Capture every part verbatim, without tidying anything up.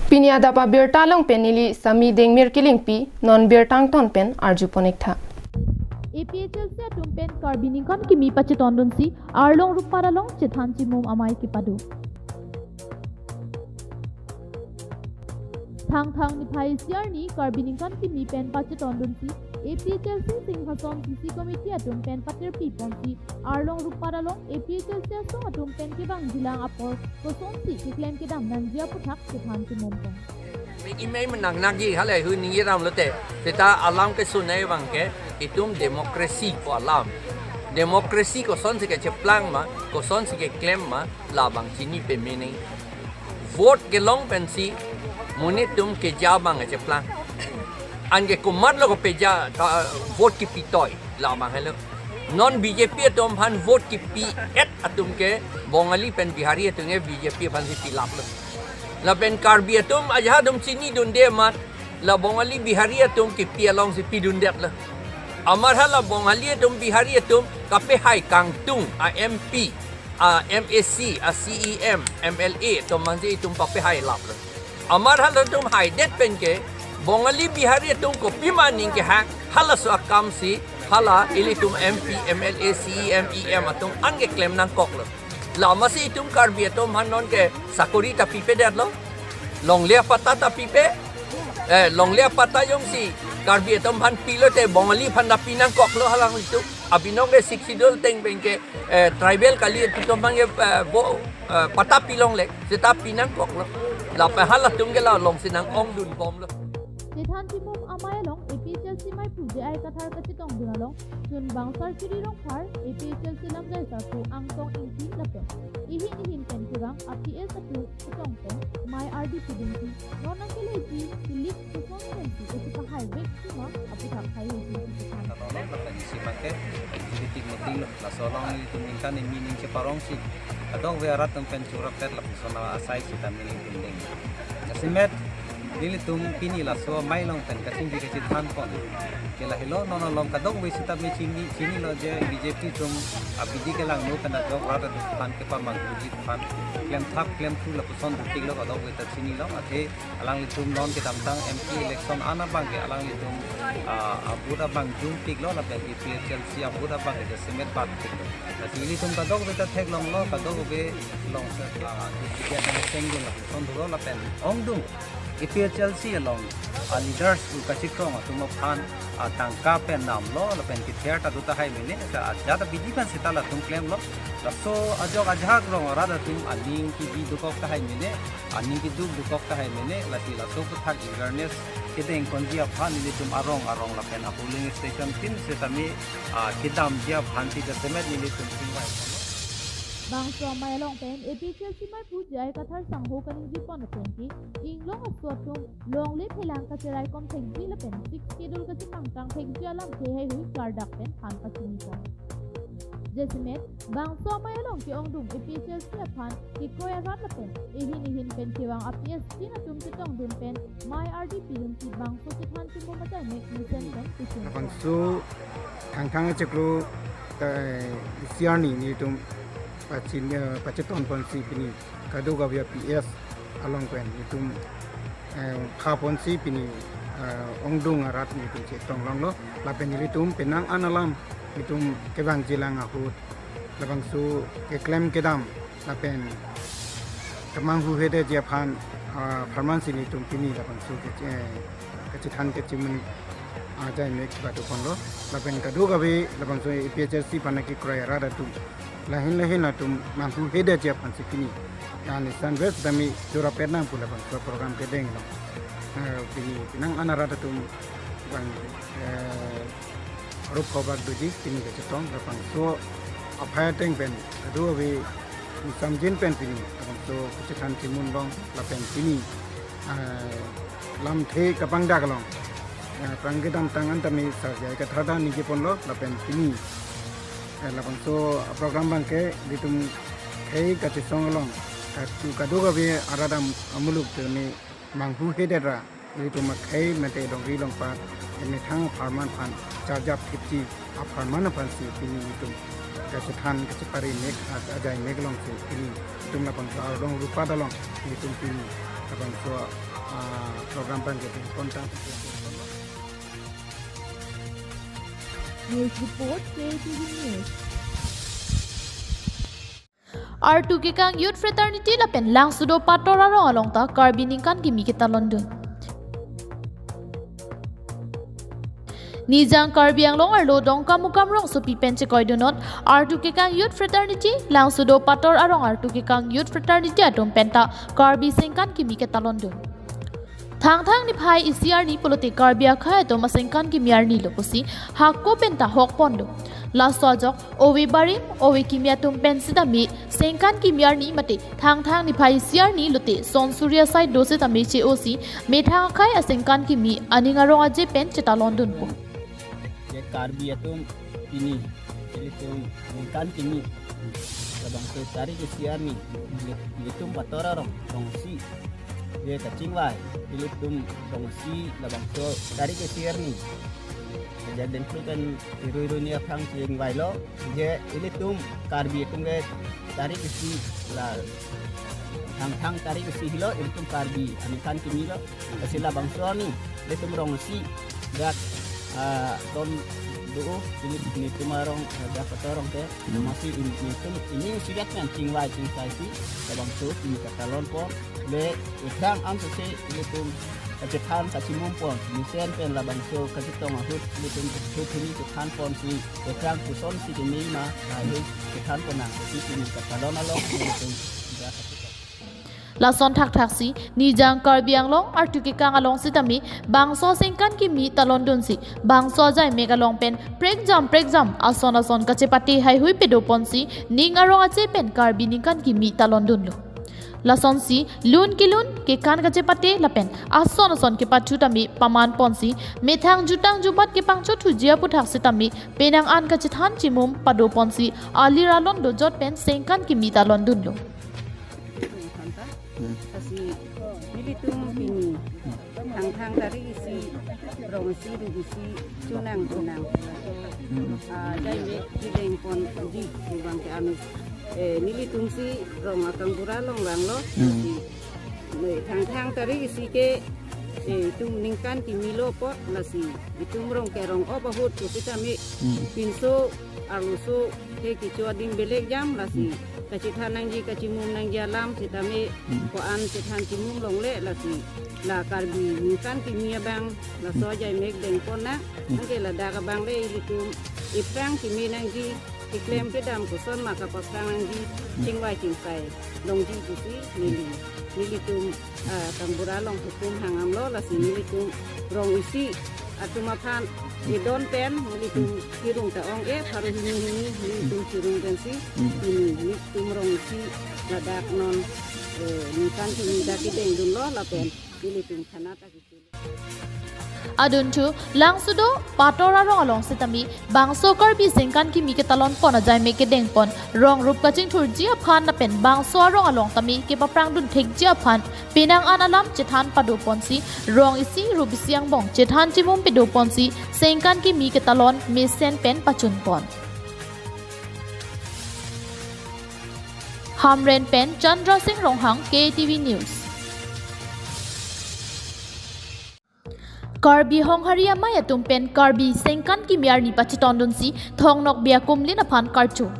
Pini adap abirta along pen neli Sami Dengmir Kilingpi, non birta angton pen arju pon ik tha. A P H L C atum pen Karbi ningkan kimi pachetondunsi Arlong Rupat along chethan chimum amei kepado. Thangthang niphai isi arni Karbi ningkan kimi pen pachetondunsi A P H L C Singhason C C Committee atum pen patirpi ponsi Arlong Rupat along A P H L C asong atum pen kevangjilang apor kosonsi keklem kedam nangji aputhak chethan chimum pon. Mek imei menang nagi halai hu ningje ram lote. Seta alam kesunai abang ke itum demokrasi pu alam. Demokrasi kosonsi kecheplang ma, kosonsi keklem ma, labang chini pemene. Vote kelong pensi monit atum keja abang kecheplang. Anke komatlo kopeja ta vote kipitoi labang helo. Non B J P atum aphan vote kipi-et atum ke Bongali pen Bihari atum ke B J P aphansi pilaplo. Lapen Karbi atum ajahak atum chinidunde amat la Bongali Bihari atum kipi alongsi pidundetlo. Amat hala Bongali atum Bihari atum kapehai kangtung a M P, a M A C, a C E M, M L A atum aphansi itum papehai laplo. Amat halatum haidet penke Bongali Bihari atum kopima aning kehang, halaso akamsi hala ilitum M P, M L A, C E M, E M atum an keklem nangkoklo. Lamasi itum Karbi atum aphan nonke sakori ta pipedetlo. Longle apatta ta pipe. Eh, longle apatta jongsi Karbi atum aphan pilote Bongali aphan ta pinangkoklo halanglitum. Abinong ke Sixth Schedule ateng penke, eh, tribal kali atum aphan ke, eh, bo, eh, patta pilongle, seta pinangkoklo. Lapen halatum ke la alongsi nang-ongdunbomlo. Chethan chimum amei along A P H L C meiphu J I Kathar kachetongdun along, chunbang Sarkiri Rongphar, A P H L C lamjai sarpo Angtong Ingti lapen ihin ihin pen kevang a P S atum chetong pen mei ardi pidunsi, non nangkeleji kilik koson pensi isi pahai vek sima aputhak hai hei pidun chethan. Lapen isi abang ke executive meeting lo, laso along nelitum ningkan hini ning cheparongsi kadokave arat atum pen churapet lapuson asai sitame nelitum deng. Jasemet nelitum pini laso amei along pen kachingki kachethan pon ke lahelo, non along kadokave sitame chini, chinilo je B J P atum abidi kelangno pen ajok rat atum aphan kepamanghuji aphan klemthap klemthu lapuson dopiklo, kadokave ta chinilo. Athe alanglitum non kedamtang M P election an abang ke alanglitum, ah, a-booth abang jungpiklo lapen A P H L C a-booth abang ke jasemet batpiklo. Lasi ilitum kadokave ta theklonglo, kadokave along, ah, duplicate nangchengdun lapuson dolo lapen ongdung A P H L C along, ah, leaders u kachikrong atum aphan, ah, tangka pen namlo lapen kether ta do tahai mene, ta ajat abidi pen seta latum klemlo. Laso ajok ajahak rong arat atum aning kebi dokok tahai mene, aning keduk dokok tahai mene, lasi laso aputhak awareness kedeng ponji aphan nelitum arong arong lapen a-polling station tin sitame, ah, kedamji aphansi jasemet nelitum chingvai. Bangso amei along pen A P H L C meiphu J I Kathar sangho kaningje pon ateng ke, inglong aso atum longle phelang kacherai kom thekji lapen Sixth Schedule kachepangtang thekji alamthe heihui klardak pen than pachini pon. Jasemet bangso amei along ke-ongdung A P H L C aphan kekroi arat lapen ihin ihin pen kevang a P S tin atum chetongdun pen mei ardi pidunsi bangso chethan chimum ajai mek mesen pen pichun. Bangso thangthang achiklo, eh, isi arni nelitum pachin, eh, pacheton ponsi pini kadokave a P S along pen nelitum, eh, kha ponsi pini, eh, ongdung arat nelitum chetong longlo. Lapen nelitum penang an alam nelitum kevangjilang ahut labangso keklem kedam lapen kemanghuhedetji aphan, ah, apharman si nelitum pini labangso ke, eh, kachethan kachimun ajai mek batu ponlo. Lapen kadokave labangso A P H L C aphan kekroi arat atum lahin lahin atum manghuhedetji aphansi pini. Yang lisan wes dami jora penang pula bangso program kedenglo. Eh, pini penang an arat atum bang, eh, rup kobak doji pini kachetong labangso aphai ateng pen kadokave samjin pen pini labangso kachethan chimun long lapen pini, eh, lamthe kapangdak along, eh, prang kedamtang an tame Sar J I Kathar ta ningje ponlo lapen pini, eh, labangso program abang ke nelitum khei kachesong along katu kadokave arat am-, amuluk tame manghuhedet ra nelitum akhei mate dongri longpat emethang apharman aphan charjap thipji apharman aphansi pini nelitum kachethan kachepari mek a-, ajai mek alongsi pini nelitum labangso Arlong Rupat along nelitum pini labangso ah, program abang ke pon tang. News report, K T V News. Artu Kekang Youth Fraternity lapen Langsudo Pator arong along ta Karbi ningkan kimi ketalondun. Nijang Karbi Anglong arlo Dongkamukam rongsopi pen chekoidunnon Artu Kekang Youth Fraternity, Langsudo Pator arong Artu Kekang Youth Fraternity atum penta Karbi sengkan kimi ketalondun. Thangthang niphai isi arni pulote Karbi akhei atum asengkan kimi arni lo pusi hako penta hokpon do. Laso ajok ove barim, ove kimi atum pen sitame sengkan kimi arni mate thangthang niphai isi arni lote son suri asai do sitame che-osi methang akhei asengkan kimi aning arong aje pen chetalondunpo. Je Karbi atum pini, ilitum ningkan kimi labangso tarik isi arni, ilitum Pator arong, rongsi, je kachingvai, ilitum rongsi labangso tarik isi arni. Ajak dengklu kan iru-iru ni aphrang chingvailo, je ilitum Karbi atum ke tarik isi la, thangthang tarik isi helo, ilitum Karbi aningkan kimi lo. Lasi labangso arni, ilitum rongsi dak, ah, ton do, ili, ilitum arong, ah, dak Pator arong ke, Hmm. Masi in, ilitum, ini sidak nang chingvai chingsaisi, labangso, ini katalonpo, le, ephrang amsose, ilitum, kachethan, kachimumpon, mesen pen labangso, kachetong ahut, ilitum, ahut hini chethanponsi, ephrang kosonsi kimi ma, ahut, chethanpon nang, lasi ini katalon along, ilitum, dak Pator. Lason thakthaksi, Nijang Karbi Anglong, Artu Kekang along sitame, bangso sengkan kimi talondunsi, bangso ajai mek along pen, prekjam prekjam, ason ason kachepate haihui pedoponsi, ning arong aje pen Karbi ningkan kimi talondunlo. Lasonsi, lun kelun, kekan kachepate, lapen, ason ason kepathu tame, pamanponsi, methang jutang jubat kepangchothuji aputhak sitame, penang an kachethan chimum padoponsi, alir alon dojot pen sengkan kimi talondunlo. Thanta. Hmm. Lasi nelitum pini thangthang tarik isi, rong isi, ru isi, chunang chunang. Hmm. Ah, ajai mek kedengponji, bang ke anu. Eh, nelitum si rong Akangbura along vanglo. Hmm. Lasi, eh, thangthang tarik isi ke, eh, itum ningkan kimi lo apot, lasi itum rong kerong-op ahut pusitame. Hmm. Pinso arloso ke kecho adim belek jam, lasi kachethan nangji, kachimum nangji alam sitame, hmm, ko-an chethan chimum longle, lasi la Karbi ningkan kimi abang, laso ajai mek dengpon na, hmm, anke ladak abang le ilitum ephrang kimi nangji, keklem kedam koson ma kapaphrang nangji, hmm, chingvai chingsai longji pusi neli, nelitum ah, Akangbura along hukum hangam lo, lasi nelitum rong isi atum aphan edon pen nelitum kirung ta ong-e, pharo hini hini nelitum kirung pensi, hmm, pini nelitum rong isi ladak non, eh, ningkan kimi dak kedengdunlo lapen nelitum khana ta kichilo. Adunthu, Langsudo, Pator arong along sitame, bangso Karbi sengkan kimi ketalonpon ajai mek kedengpon, rong rup kachingthurji aphan lapen bangso arong along tame kepaphrangdun thekji aphan, penang an alam chethan padoponsi, rong isi rup isi angbong chethan chimum pedoponsi, sengkan kimi ketalon mesen pen pachunpon. Hamren pen Chandra Singh Ronghang, K T V News. Karbi Honghari Amei atum pen Karbi sengkan kimi arni pachetondunsi Thong Nokbe akumlin aphan karcho.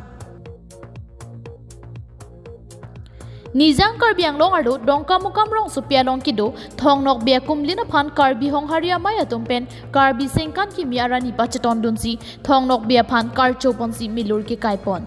Nijang Karbi Anglong arlo Dongkamukam rongsopi along kedo Thong Nokbe akumlin aphan Karbi Honghari Amei atum pen Karbi sengkan kimi arni pachetondunsi Thong Nokbe aphan karchoponsi milur kekaipon.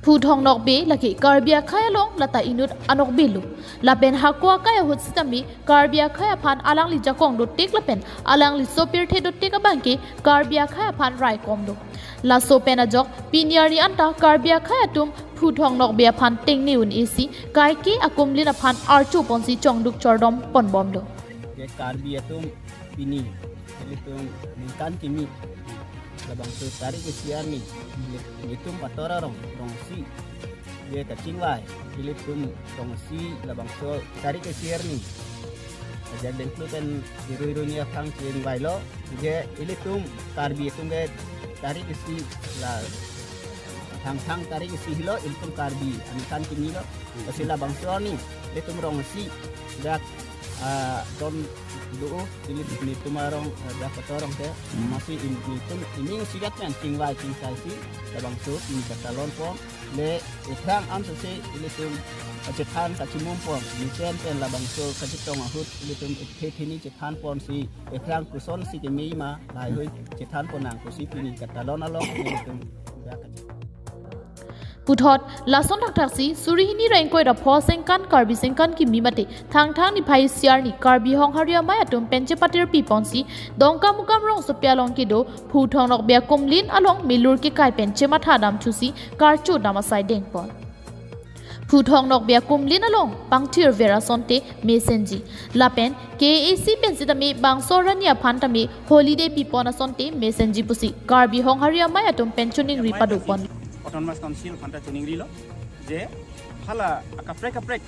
Phu Thong Nokbe lake Karbi akhei along lata inut anokbe lo. Lapen hako akai ahut sitame Karbi akhei aphan alangli jakong dotik lapen alangli sopirthe dotik abangke Karbi akhei aphan raikom lo. Laso pen ajok pini arni anta Karbi akhei atum Phu Thong Nokbe aphan tengne un-esi kaike akumlin aphan archoponsi chongduk chordom ponbomlo. Ke Karbi atum pini, ilitum ningkan kimi, labangso tarik isi arni, ili-, ilitum Pator arong, rong isi, je kachingvai, ilitum rong isi, labangso tarik isi arni. Ajak dengklu kan iru-iru ni aphrang chingvailo, je ilitum Karbi atum ke tarik isi la Thangthang tarik isi helo ilitum Karbi aningkan kimi lo. Lasi labangso arni ilitum rong isi dak, ah, don do, ili nelitum arong, ah, dak kotor arong ke, Hmm. amatsi in, nelitum ining isivet pen chingvai chingsai si labangso pini katalon pon, le ephrang amsi ilitum kachethan kachimum pon, mesen pen labangso kachetong ahut ilitum ephe phini chethan ponsi ephrang kosonsi keme ma lahaihui chethan pon nang pusi pini katalon along ilitum dak kache- Puthot lason thakthaksi suri hini ra ingkoi ra pho Sengkan Karbi Sengkan kimi mate Thangthang niphai isi arni Karbi Honghari Amei atum pen chepatirpi ponsi Dongkamukam rongsopi along kedo Phuthong Nokbe akumlin along milur kekai pen chematha dam thusi karcho dam asai deng pon. Phuthong Nokbe akumlin along pangthir ver asonte mesenji. Lapen K A A C pen sitame bangso arni aphan tame holiday pipon asonte mesenji pusi Karbi Honghari Amei atum pen choningri pado pon. Autonomous Council aphan ta choningrilo je hala akaprek kaprek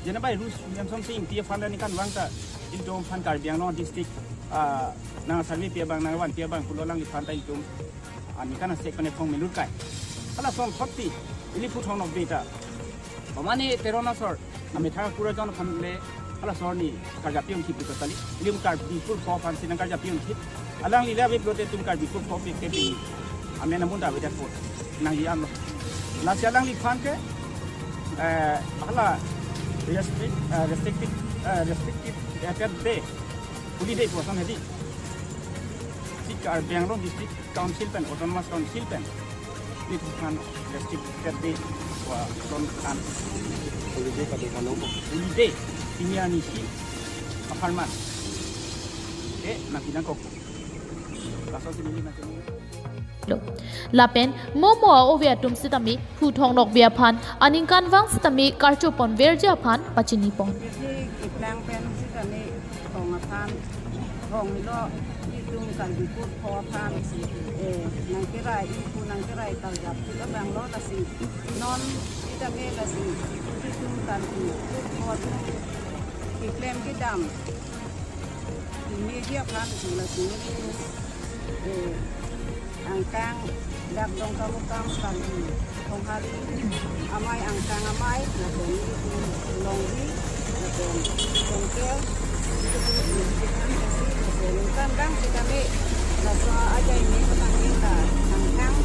jena bai rules niyam song sing tiya aphan ta ningkanvang ta ilitum aphan Karbi Anglong district, ah, nang survey pi abang nangvanpi abang pulo alangliphan ta ilitum, ah, ningkan asek pen ephong milur kai. Hala song thot ti ili Phuthong Nokbe ta pamane Teron asor amethang kura jon aphan le hala sor ni karjapi ongthip pi kali. Ilitum Karbi kurpho aphansi nang karjapi ongthip. Alangli le ave pulote ilitum Karbi kurpho pi ke pi amen amun ta avedet po nangji amlo. Lasi alangliphan ke, eh, hala restrict, eh, restrictive, eh, restrictive, eh, day, holiday pu ason hedi. Si Karbi Anglong District Council pen, Autonomous Council pen, nelitum aphan restricted day pu ason an. Holiday kado pano. Holiday, pini arni isi apharman. Eh, nangpi nangkok. Laso si neli nangkok. Lo. Lapen mo mo a-ove atum sitame Phuthong Nokbe aphan aningkanvang sitame karcho pon verji aphan pachini pon. Isi keplang pen sitame thong aphan, thong helo ilitum Karbi kurpho aphan, eh, nangkerai, ipu nangkerai karjap tu abang lo lasi non sitame lasi ilitum Karbi kurpho atum keklem kedam media aphan tu lasi, eh, angkang dak Dongkamukam Karbi Honghari Amei angkang amei, lapen longri, lapen sengkel, lapen kan bang sitame laso ajai ni petang ni ta angkang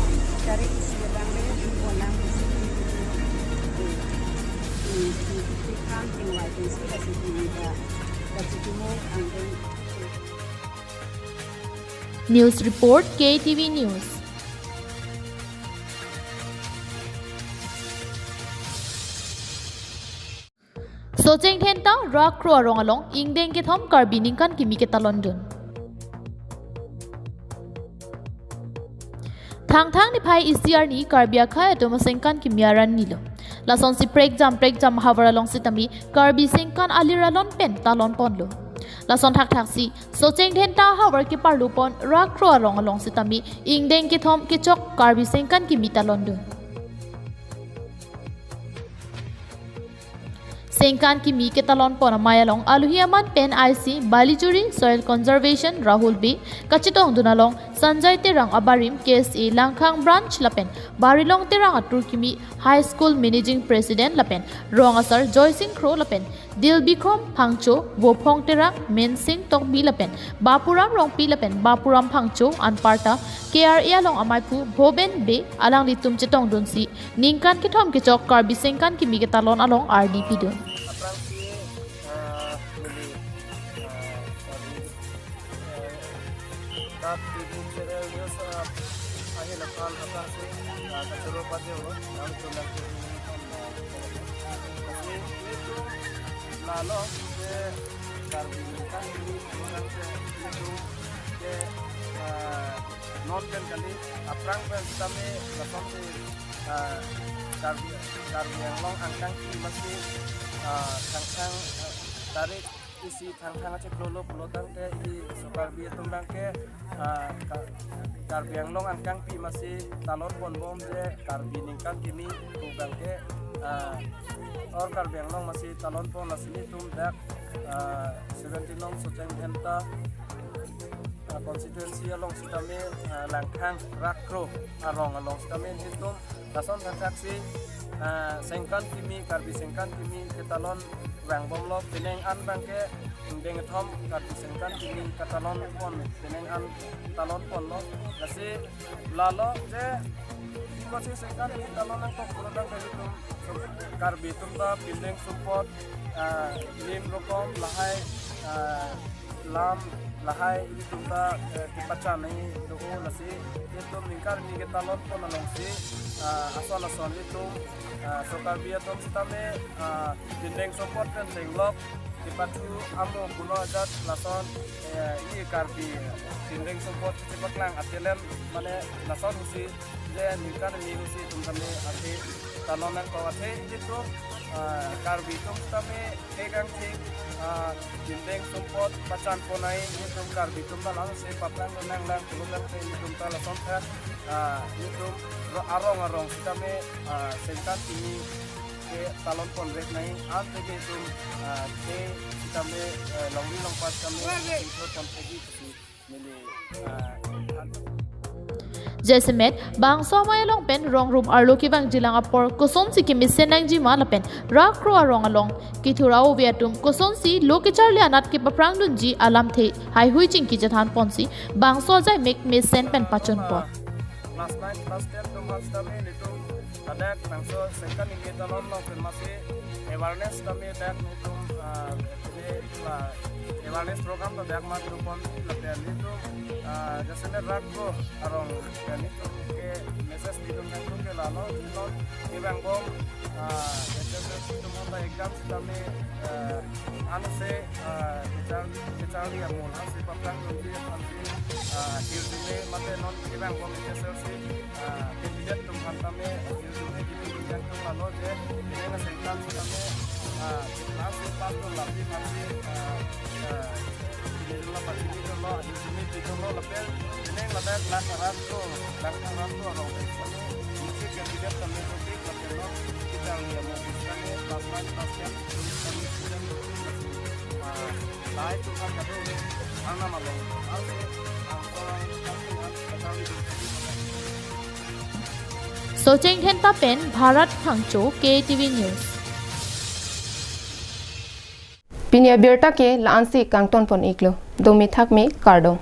tarik isi abang le pon nang isi, eh, eh, eh, kan tingwai tingsi lasi tingta kachikimo angkang. News report, K T V News. Socheng Dhenta Rakro arong along ingdeng kethom Karbi ningkan kimi ketalon dun. Thangthang niphai isi arni Karbi akhei atum asengkan kimi arni lo. Lasonsi prekjam prekjam havar along sitame Karbi sengkan alir alon pen talon ponlo. Lason thakthaksi Socheng Dhenta havar keparlu pon Rakro arong along sitame ingdeng kethom kechok Karbi sengkan kimi talon dun. Sengkan kimi ketalon pon amei along alohi aman pen I C Balijuri, Soil Conservation Rahul Bey, kachetong dun along Sanjay Terang abarim K S A Langkhang Branch lapen Barilong Terang atur kimi High School Managing President lapen rong asar Joysing Kro lapen Dilbikrom Phangcho, Vophong Terang, Mensing Tokbi lapen Bapuram Rongpi lapen Bapuram Phangcho anparta K R A along amaiphu Bhoben Bey alanglitum chetong dunsi ningkan kethom kechok Karbi sengkan kimi ketalon along ardi pidun. Aphrangsi, ah, neli, ah, sorry, eh, Karbi News Channel News, ah, ahin aphan aphrangsi, ah, kachoro pajirlo, nangtum nangtum, ah, lasi nelitum lalo ke Karbi ningkan kimi, ningkan ke nelitum ke, ah, non pen kali, aphrang pen sitame lasonsi, ah, Karbi, Karbi Anglong angkang kimi masi, ah, Thangthang, ah, tarik isi Thangthang achiklo lo pulo tangte ili so Karbi atum abang ke, ah, Ka-, Karbi Anglong angkang kimi masi talon ponbom je Karbi ningkan kimi pu abang ke, ah, or Karbi Anglong masi talon pon lasi nelitum dak, ah, seventeen nong Socheng Dhenta, Constituency along sitame, ah, Langkhang Rakro arong along sitame nelitum lason thakthak si, ah, sengkan kimi, Karbi sengkan kimi ketalon vangbomlo, penang an abangke ingdeng kethom Karbi sengkan kimi ketalon pon, penang an talon ponlo. Lasi lalo je kosi sengkan kimi talon nangkok pulo abangke nelitum Karbi atum ta pindeng sumpot, ah, lim rokom lahai, ah, lam lahai nelitum ta, eh, kepachan nangji do, lasi nelitum ningkan kimi ketalon pon alongsi, ah, ason ason nelitum, ah, so Karbi atum sitame, ah, pindeng sumpot pen tenglok kepathu amo pulo ajat lason, eh, i Karbi pindeng sumpot chepaklang atelem mane lason husi je ningkan kimi husi itum tame athe talon nangkok, athe itum, ah, Karbi atum tame kekang thik, ah, pindeng sumpot pachan pon nangji itum Karbi atum ta lason si paplang nanglang pulo abangke itum ta lason thak, ah, itum ro-, arong arong sitame, ah, sengkan kimi ketalon ponvek nangji, ante ke itum, ah, ke sitame, eh, longri longpat sitame, itum ponthekji pusi neli, ah, than. Jasemet bangso amei along pen rong rum arlo kevangjilang apor kosonsi kemesen nangjima lapen Rakro arong along kethur a-ove atum kosonsi lo kecharli anat kepaphrang dunji alamthe haihui chingki chethan ponsi bangso ajaimek mesen pen pachun pon. Class nine, class ten atum aphan sitame nelitum ladak bangso sengkan kimi talon lo pen masi awareness tame dak nelitum, ah, ini la awareness program ta dak mat rupon lapen nelitum, ah, jasemet Rakro arong nelitum ke message nelitum nangtum ke lalo non kevangbom, ah, H S S C atum ta exam sitame, ah, anse, ah, kechar-, kecharli amo lasi paphrang dunji aphansi, ah, hirjume mate non kevangbom H S S C, ah, candidate atum aphan tame hirjume kipi nangtum lalo je penang asengkan sitame, ah, class pass lo lapi aphansi, ah, ah, ini lo pachini lo, hirjume pi lo lapen penang ladak Langkhang Rakro, Langkhang Rakro arong pen sitame isi candidate tame topik lapen non kecharli amo sitame class nine, class ten, ah, lai atum aphan kado anam along, alse, ah, Socheng Dhenta pen Bharat Phangcho, K T V News. Pini abirta ke la-ansi kangton pon iklo. Domi thakmi, kardom.